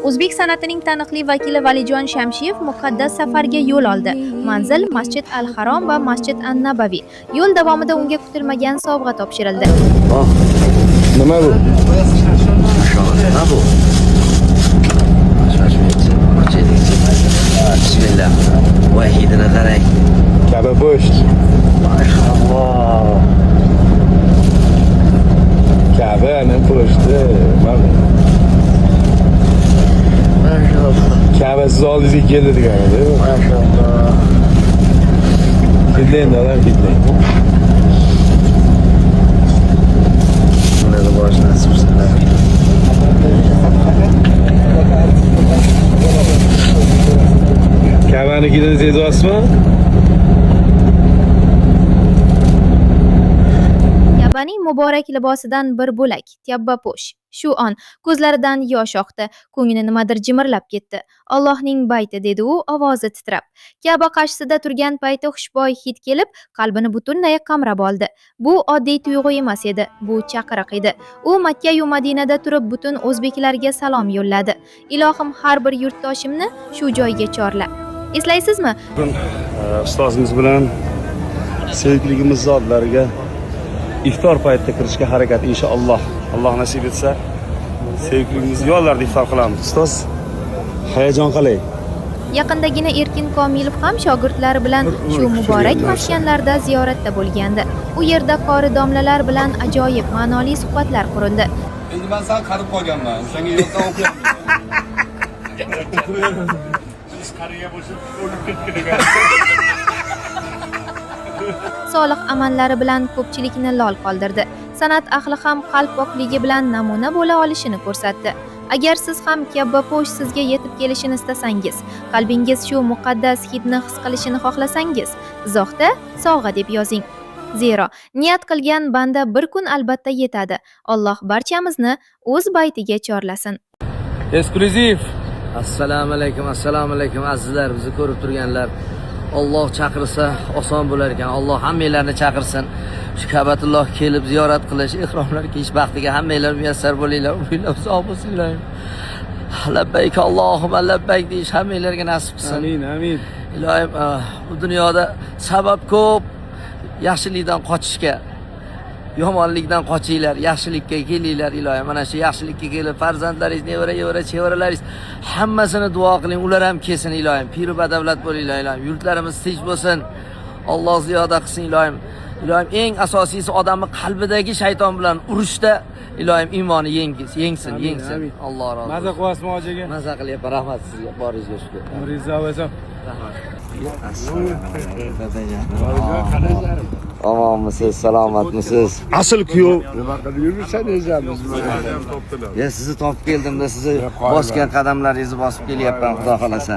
O'zbek san'atining taniqli vakili Valijon Shamshiyev muqaddas safarga yo'l oldi. Manzil Masjid al-Harom va Masjid an-Nabaviy. Yo'l davomida unga kutilmagan sovg'a topshirildi. Oh, Nima bu? nima bu? Shoshmaychi, ochaylikchi. Bismillah. Voy, hidini qarang. Kaba po'sht. Mashalloh. Kabani po'shti. Nima bu? Mashalloh. Kaba siz oldingizga keldi degani-da. Mashalloh. Hidlang, dadam, hidlang. Bunday bosh nasib qilsin. Kabani hidini sezyapsizmi? Kabaning muborak libosidan bir bo'lak, tyabbapo'sh. Shu on ko'zlaridan yosh oqdi, ko'ngli nimadir jimirlab ketdi. Allohning bayti, dedi u ovozi titrab. Kaba qarshisida turgan payti xushbo'y hid kelib, qalbini butunlay qamrab oldi. Bu oddiy tuyg'u emas edi, bu chaqiriq edi. U Makka yu Madinada turib butun o'zbeklarga salom yo'lladi. Ilohim, har bir yurtdoshimni shu joyga chorla. Eslaysizmi? Bugun ustozimiz bilan sevikligimiz zotlariga iftor paytida kirishga harakat, inshaalloh. Alloh nasib etsa, sevikligimiz yo'llarida iftor qilamiz. Ustoz, hayajon qalay? Yaqindagina Erkin Komilov ham shogirdlari bilan shu muborak maskanlarda ziyoratda bo'lgandi. U yerda qori domlalar bilan ajoyib ma'noli suhbatlar qurildi. Endi man sal qarib qolganman. O'shanga yo'ldan o'qiyapman. Solih amallari bilan ko'pchilikni lol qoldirdi. San'at ahli ham qalb pokligi bilan namuna bo'la olishini ko'rsatdi. Agar siz ham kabbapo'sh sizga yetib kelishini istasangiz, qalbingiz shu muqaddas hidni his qilishini xohlasangiz, izohda sovg'a deb yozing. Zero niyat qilgan banda bir kun albatta yetadi. Alloh barchamizni o'z baytiga chorlasin. Eksklyuziv. Assalomu alaykum, assalomu alaykum azizlar, bizni ko'rib turganlar. Alloh chaqirsa oson bo'lar ekan. Alloh hammanglarni chaqirsin. Shu Ka'batulloh kelib ziyorat qilish, ihromlar kiyish baxtiga hammanglar muyassar bo'linglar. Umringlar uzoq bo'lsinlar. Labbayk Allohumma labbayk deyish hammanglarga nasib qilsin. Amin, amin. Ilohim, bu dunyoda sabab ko'p yaxshilikdan qochishga, yomonlikdan qochinglar, yaxshilikka kelinglar ilohim. Mana shu yaxshilikka kelib farzandlaringiz, nevara, evara, chevaralaringiz hammasini duo qiling, ular ham kelsin ilohim. Piru badavlat bo'linglar ilohim. Yurtlarimiz tinch bo'lsin. Alloh ziyoda qilsin ilohim. Ilohim, eng asosiysi odamning qalbidagi shayton bilan urushda ilohim iymoni yengsin, Amin, yengsin. amin. Alloh rozi Maza bo'lsin. qilyapsizmi hojiga? Maza qilyapman. Rahmat sizga. Boringizga shukr. Umringiz uzoq bo'lsin. Omonmisiz, salomatmisiz? Asl kuyov Nima qilib yuribsan o'zan biz bilan? Ya sizni topib keldimda, sizni bosgan qadamlaringizni bosib kelyapman, xudo xolasa.